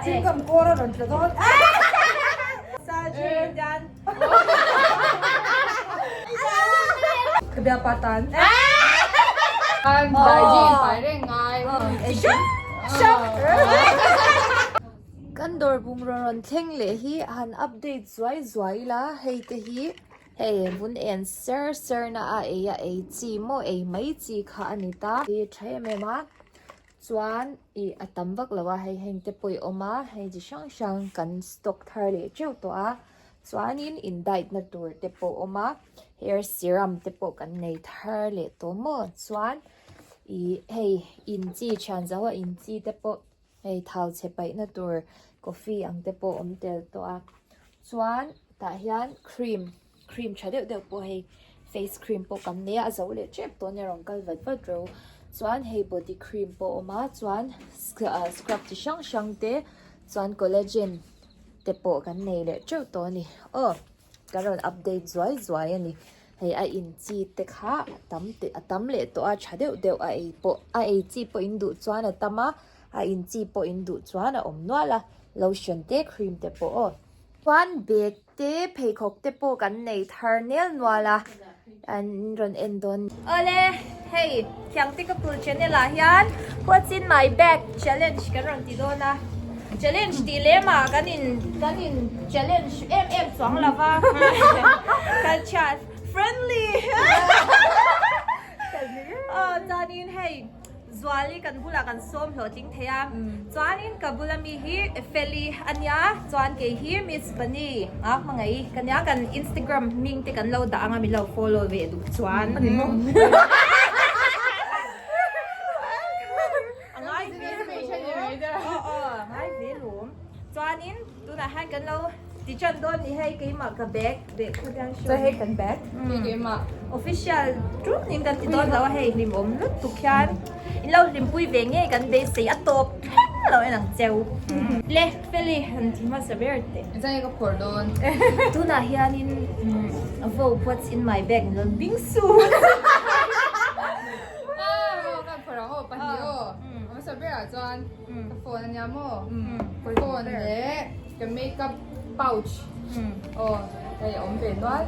Chingam kawr a rawn tla dawn. Sa-ji-dan. Ka bia pa tan. An daiji in pai reng ngai. Kan dawr bungraw rawn thleng leh hi han update zuai zuai ila hei te hi hei vun en ser ser na a ei a ei chi maw ei mai chi kha a ni ta. Hi tha em em a chuan ih a tam vak lo a hei heng te pawh i awm a hei chi hrang hrang kan stock thar leh teuh tawh a chuanin in diet na tur te pawh a awm a hair serum te pawh kan nei thar leh tawh maw chuan ih hei in chi thian zo a in chi te pawh. Hei thau chhe paihna tur coffee ang te pawh awm tel tawh a chuan tah hian cream cream tha deuh deuh pawh hei face cream pawh kan nei a a zo leh tep tawh ania rawn kal vat vat ro chuan hei body cream pawh a awm a chuan scrub chi hrang hrang te chuan collagen te pawh kan nei leh teuh tawh a ni aw. Ka rawn update zuai zuai a ni. Hei a in chi te kha a tam teh a tam leh tawh a tha deuh deuh a ei pawh a ei chi pawh in duh chuan a tam a, a in chi pawh in duh chuan a awm nual a, lotion te cream te pawh aw. Chuan bag te pheikhawk te pawh kan nei thar nel nual a, an rawn en dawn. Awle, hei Khiangte ka pul channel ah hian what's in my bag challenge kan rawn ti dawn a. Challenge tih lem ah kan in kan in challenge em em chuang lo va kan chat friendly aw chuanin hei Zuali kan bulah kan sawm hlawhtling thei a chuanin ka bula mi hi Feli a nia chuan kei hi Miss Bunny a hmangaih ka nia kan Instagram hming te kan lo dah anga min lo follow ve duh chuan. A ngai ve lawm. Aw aw a ngai ve lawm. Chuanin tunah hian kan lo ti tan dawn ni hei keimah ka bag bag kha hian show. Chuan hei kan bag. Hei keimah. Official tum in kan ti dawn lo a hei hlimawm lutuk hian in lo hlimpui ve ngei kan beisei a tawp thleng lo en ang cheu. Le Feli han ti hmasa ber teh. Chuan hei ka phawrh dawn. Tunah hianin vote what's in my bag ni dawn bing su. Ka phone ania maw? Ka phone leh ka makeup pouch aw hei a awm ve nual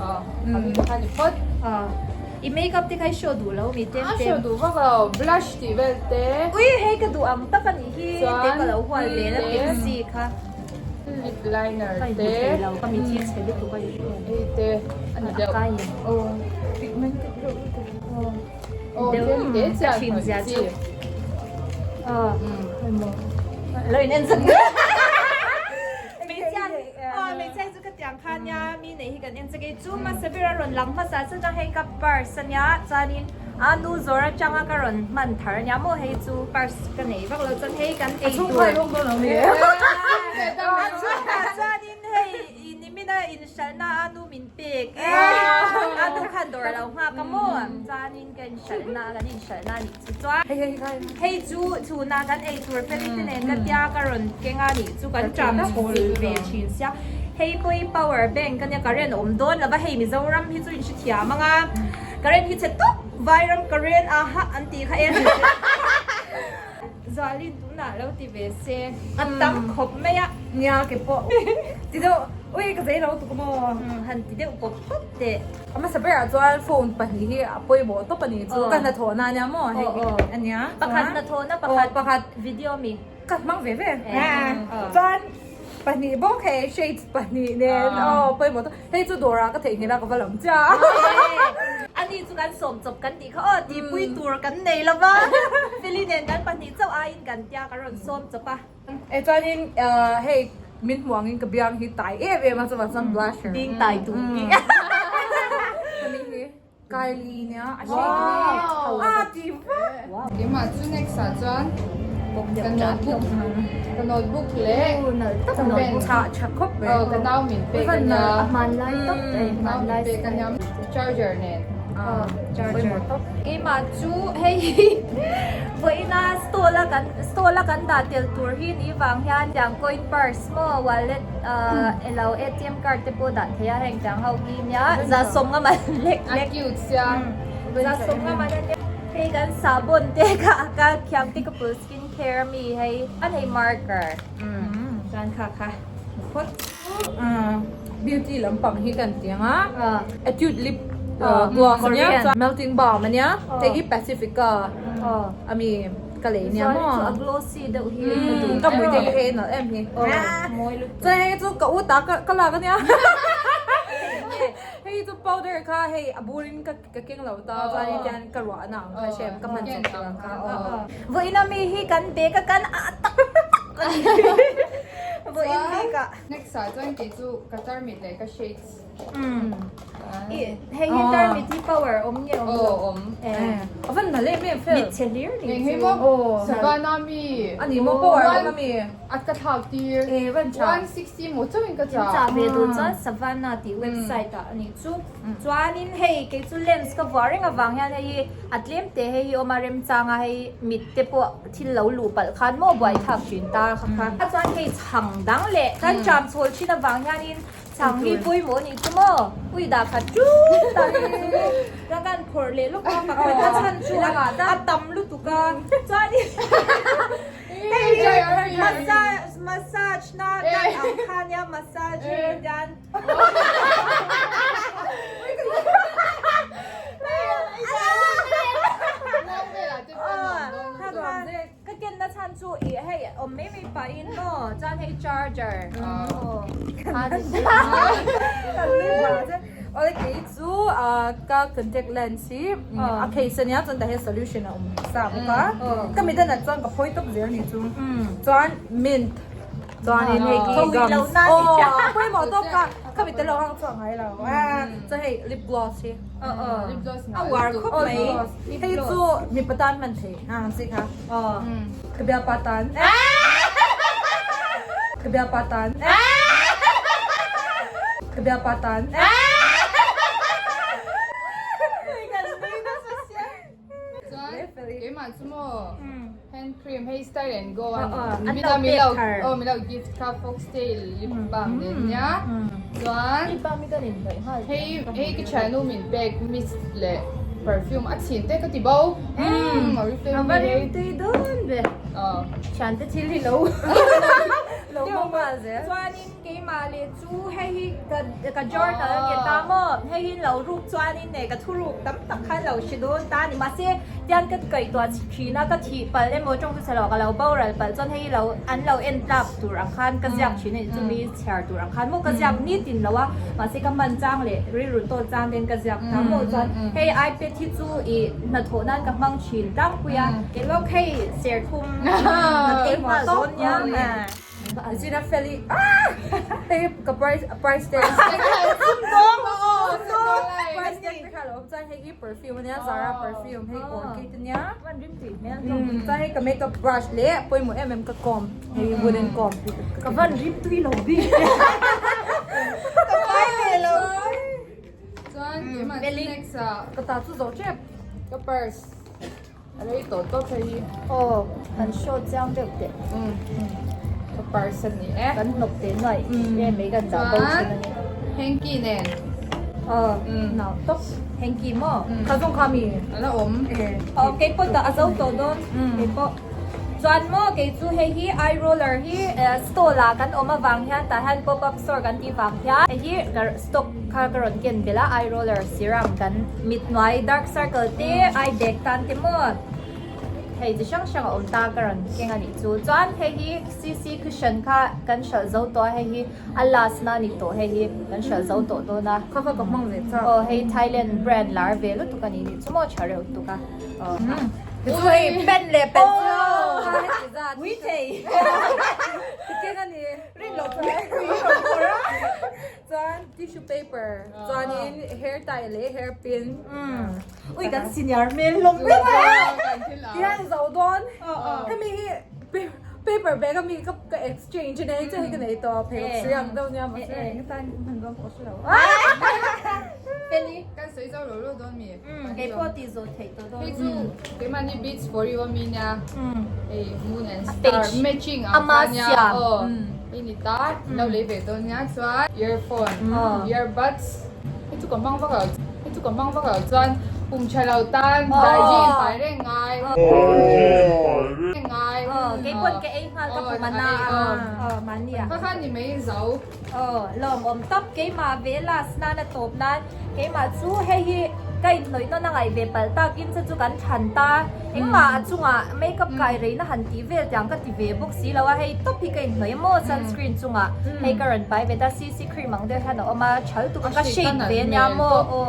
aw a bik kha ni phawt. I makeup te kha i show duh lo mi tlem tlem. A show duh vak lo blush tih vel te. Ui hei ka duh ang tak a nih hi te ka lo hual ve la pixie kha. Lip liner te. Ka inhmu thei lo ka mit hi chhe lutuk a ni. Hei te a ni deuh. A kai em. Aw pigmented reuh lutuk. Aw tlem te chiah hnawih chi. Aw lo in en zat. Hmeichhia aw hmeichhia chu ka tiang kha nia mi nei hi kan en chak e chu hmasa ber a rawn lang hmasa chuan hei ka purse ania chuanin a nu zawr atanga ka rawn hman thar ania maw hei chu purse ka nei vak lo chuan hei kan ei tur. A chhungah chuanin hei nimina inhralhna a nu min pek e a nu khan dawr a lo nghak a maw chuanin ka inhralhna kan inhralhna a nih chu chuan hei chu chhunah kan ei tur feli te nen ka tia ka rawn keng a nih chu kan tram chhul ve thin sia hei pawh hi power bank ania current a awm dawn lova hei Mizoram hi chu in hrethiam ang a current hi chhe tawp vairam current aha an tih kha e Zualin tunah lo ti ve se a tam khawp mai a. Nia ke pawh ti deuh ui ka zei lo tuk maw. Han ti deuh pawp pawp teh. A hmasa berah chuan phone pahnih hi a pawimawh tawp a ni chu ka hnathawhna ania maw hei ania pakhat hnathawhna pakhat pakhat video mi ka hmang ve ve chuan pahnih bawk hei shades pahnih nen aw pawimawh tawp hei chu dawrah ka theihnghilh a ka va lam chiah a ni chu kan sawm chawp kan tih kha aw tihpui tur kan nei lo va Feli nen kan pahnih chauh aiin kan tia ka rawn sawm chawp a. E chuanin hei min hmuh angin ka biang hi tai em em a chuvang chuan blusher ding tai tur hi hemi hi Kylie nia a shade hi a ti vak Keimah chu next ah chuan ka notebook ka notebook leh ka pen tha tha khawp mai aw ka nau min pek ania a hmanlai tawp ka nau min pek ania charger nen charger keimah chu hei hi vawiina stall a kan stall a kan dah tel tur hi ni vang hian tiang coin purse maw wallet ah elo atm card te pawh dah thei a heng tiang ho hi nia za sawm nga man lek a lek cute sia za sawm nga man ania. Hei kan sahbawn te kha a ka thiam te ka pul skin care ami hei an hei marker chuan kha kha phawt beauty lampang hi kan ti ang a etude lip gloss ania chuan melting balm ania hei hi pacifica ami ka lei nia maw chuan a glossy deuh hi ka duh ka mui te hi hei nalh em hi chuan hei chu ka u ta ka lak ania hei chu powder kha hei a burin ka Ka keng lo ta chuan in hian ka ruah na ang kha hrem ka hman chawp tur ang kha aw. Vawiin a mi hi kan bag a kan ah tak tak a ni. Vawiin bag ah. Next ah chuan kei chu ka tarmit leh ka shades. I hei hi tarmit hi power awm nge awm lo? Aw awm. A van nalh em em fel. Mit chhe hlir ni chu. Eng hei maw? Savannah mi. A ni maw power awm a mi? A ka thlak tir. E van tha. 160 maw chauhin ka chah. In chah ve duh chuan Savannah tih website ah a nih chu. Chuanin hei kei chu lens ka vuah reng avang hian hei hi a tlem te hei hi awm a remchang a hei mit te pawh thil lo luh palh khan maw buai thlak thin ta kha kha. Chuan hei chhang dang leh kan tram chhawl thin avang hianin chhang hi pawimawh a nih chu maw ui dah khat tut ta hi chu chuan kan phawrh leh lawk a pakhat a chhan chu a tam lutuk a chuanin hei hi massage massage na kan ang kha nia massage hian. Ka ken na chhan chu i hei awm mai mai pahin maw chuan hei charger Awle kei chu ka contact lens hi a case ania chuan tah hian solution a awm sa bawk a ka mit a nat chuan ka phawi tawp zel a ni chu chuan mint Chuanin hei khi gums aw pawimawh tawp kha khami tel lo hang chu a ngai lo a chuan hei lip gloss hi a uar khawp mai hei chu mipa tan hman thei ha ang chi kha ka bialpa tan ka bialpa tan ka bialpa tan. Chuan keimah chu maw hand cream hei style and go a ni min lo min lo aw min lo gift kha foxtail lip balm nen nia chuan hei hei ka thiannu min pek mist leh perfume a chhin te ka ti bo a va rim tui dawn ve thiante thil hi lo lo hmang nghal zel chuanin keimah leh chu hei hi ka ka journal a ni ta maw hei hi lo ruk chuanin eh ka thuruk tam tak khan lo hre dawn ta a ni mahse tiang ka kaihtuah thin a ka thih palh emaw tawng chu chhe lo ka lo boral palh chuan hei hi lo an lo en tlak tur ang khan ka ziak thin a ni chumi chhiar tur ang khan maw ka ziak nitin lo a mahse ka hman chang leh rilru tawt chang ten ka ziak ta maw chuan hei ipad hi chu ih hnathawh nan ka hmang thin tlangpui a kelawk hei serthum ka ei nghal dawn nia. Zina Feli ah hei ka price price tag price tag te kha lo awm chuan hei hi perfume ania Zara perfume hei orchid ania chuan hei ka makeup brush leh pawimawh em em ka comb hei wooden comb ka van rim tui lo bik ka pai ve lo chuan keimah next ah ka ta chu zo tep ka purse A rei tawh tawp hei hi. Aw, kan show chiang deuh teh. Umm, ka purse a ni e. Kan hnawk teh nuaih em mai kan dah bo thin a ni. Chuan hanky nen. Aw, nau tawp. Hanky maw? Kha zawng kha mi? A la awm. Aw, kei pawh tah a zo tawh dawn. Kei pawh. Chuan maw kei chu hei hi eye roller hi stall ah kan awm avang hian tah hian pop up store kan tih vang hian hei hi ka stock kha ka rawn ken belh a eye roller serum kan mit hnuai dark circle te eye bag tan te maw hei chi hrang hrang a awm ta ka rawn keng a nih chu chuan hei hi cc cushion kha kan hralh zo tawh a hei hi a last na a ni tawh hei hi kan hralh zo tawh dawn a kha kha ka hmang ve chak aw hei Thailand brand lar ve lutuk a ni nih chu maw tha reuh tuk a aw chu hei pen leh pencil ui thei keng a ni rin loh chuan ui rawn phawrh a Chuan tissue paper chuanin hair tie leh hair pin. Ui kan senior hmel hlawm vek a. Tihian zo dawn. Hemi hi paper bag ami ka ka exchange a nei che hi ka nei tawp pheikhawk sui ang deuh nia mahse eng tan hman dawn pawh ka hre lo. Feli. Kan sawi zo lo lo dawn mi. Kei pawh tih zawh theih tawh dawn. Hei chu keimahni beach for you ami nia. Hei moon and star matching ang kha nia. Aw. Hei ni ta lo lei ve dawn nia chuan earphone earbuds hei chu ka hmang vak lo hei chu ka hmang vak lo chuan Pum tha lo tan daijin pai reng ngai. Ngai. Kei pawn ka ei nghal ka pum a na a. Mahni ah. Kha kha ni mai zo. Aw lawmawm tawp keimah ve last nan a tawp nan keimah chu hei hi ka inhnawih nawn a ngaih ve palh takin che chu kan thlan ta engmah a chungah makeup kai reina han tih vel tiang ka ti ve bawk si lo a hei tawp hi ka inhnawih maw sunscreen chungah hei ka rawn pai ve ta CC cream ang deuh hian a awm a thal tuk a ka shade ve nia maw aw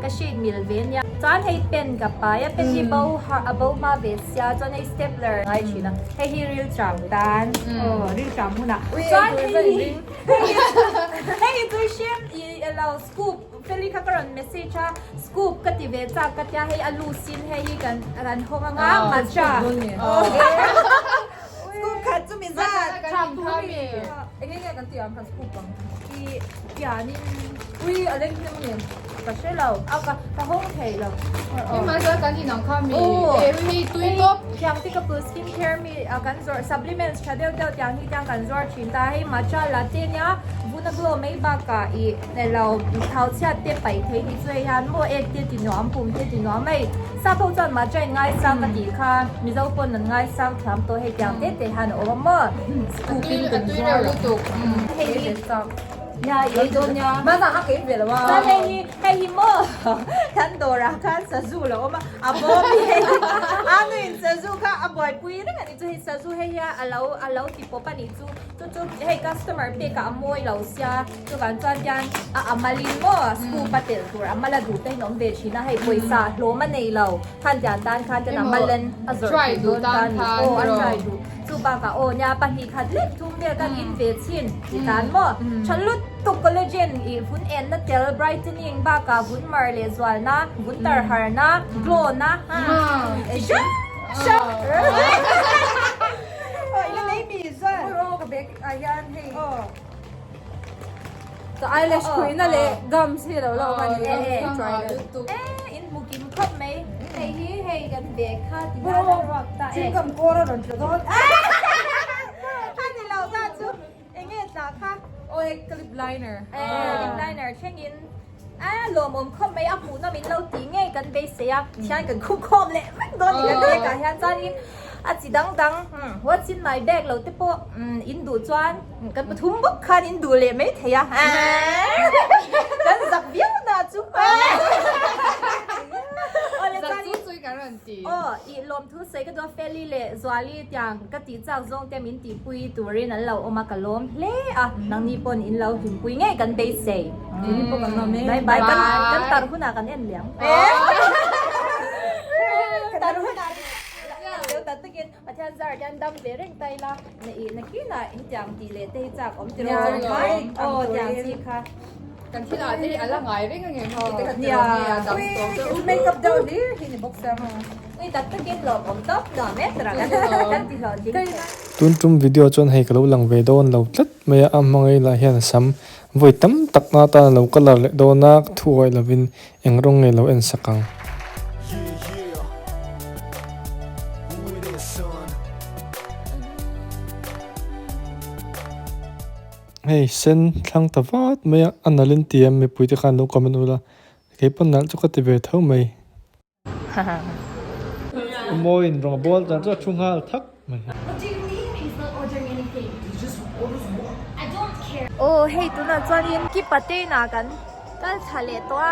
ka shade mil ve nia chuan hei pen ka pai a pen hi bo a bo hma ve sia chuan hei stapler ngai thin a hei hi ril tram tan aw ril tram hunah chuan hei hi hei hi tui hriam i elo scoop feli kha ka rawn message a scoop ka ti ve chak ka tia hei a loose in hei hi kan kan hawng anga matcha Scoop khat chu mi zat eng nge kan tih ang kan scoop ang i pianin ui a leng hnem nen ka hre lo a ka ka hawng thei lo Hei mai kan inang kha mi e hei tui tawp tiang te ka pu skin care mi kan zawrh supplements tha deuh deuh tiang hi tiang kan zawrh thin ta hei matcha latte nia vuna glow mai bakah i lo thau chhiat te paih thei ni chu hei hian maw ek te ti nuam pum te ti nuam hei sap ho chuan matcha in ngaisang ka tih kha mizo pawn an ngaisang thiam tawh hei tiang te te hian a awm a maw scoop in kan zuar hei hi nia i ei dawn nia Mana a kei ve lo a chuan hei hi hei hi maw kan dawrah khan sazu lo awm a a bawm hi hei a nuin sazu kha a buaipui reng a ni chu hei sazu hei hi a lo a lo ti pawp a nih chu chu chu hei customer pekah a mawi lo sia chuvang chuan hian a amalin maw scoop a telh tur amal a duh te in awm ve thin a hei pawisa hlawm a nei lo khan tiang tan khan ten amalin a zawrh theih dawn ta a ni aw a try duh chu bakah aw nia pahnih khat lek thum vel kan in ve chhin ti tan maw tha lutuk collagen ih vun enna tel brightening bakah vun mar leh zualna vun tar harna glow na ha hrang hrang Aw ila nei mi chuan aw ka bag ah hian hei ka eyelash khuihna leh gums hi lo la awm a ni e in hmu kim khawp mai hei hi hei kan bag kha ti hian a ruak ta e chewing kawr a rawn tla dawn a ni lo ta chu enge tla kha aw hei ka lip liner e lip liner thlengin a lawmawm khawp mai a hmuhnawm in lo tih ngei kan beisei a thian kan khup khawm leh vek dawn ni kan bag ah hian chuanin a chi dang dang what's in my bag lo te pawh in duh chuan kan pathum bawk khan in duh leh mai thei a kan zak viau na chu aw ih lawmthu sawi ka duh a Feli leh Zuali tiang ka tih chak zawng te min tihpui turin an lo awm a ka lawm hle a nangni pawn in lo hlimpui ngei kan beisei. Bye bye kan kan tar hunah kan en liang. Tar hunah deuh tak takin Pathian zar hian dam ve reng ta ila na ih na kinah in tiang tih leh te hi chak awm ti rawh aw tiang chi kha. Kan thil ah te hi a la ngai reng a ngem hei te kha Nia makeup deuh hlir hi ni bawk sia maw. Ui tak takin lawmawm tawp nuam e tara kan ti hlawh ding. Tun tum video chuan hei ka lo lang ve dawn lo tlat mai a, a hmangaih lah hian a sam Vawi tam tak na atan a lo colour leh dawn a, thu awih lovin eng rawng nge lo en sak ang. Hei sen thlang ta vat mai a, a nalh in ti a mipui te khan lo comment ula, keipawn nalh chu ka ti ve tho mai. Mawiin rawng a bawl dan chu a thu nghal thak mai. Aw hei tunah chuanin Kipate inah kan kal thla leh tawh a.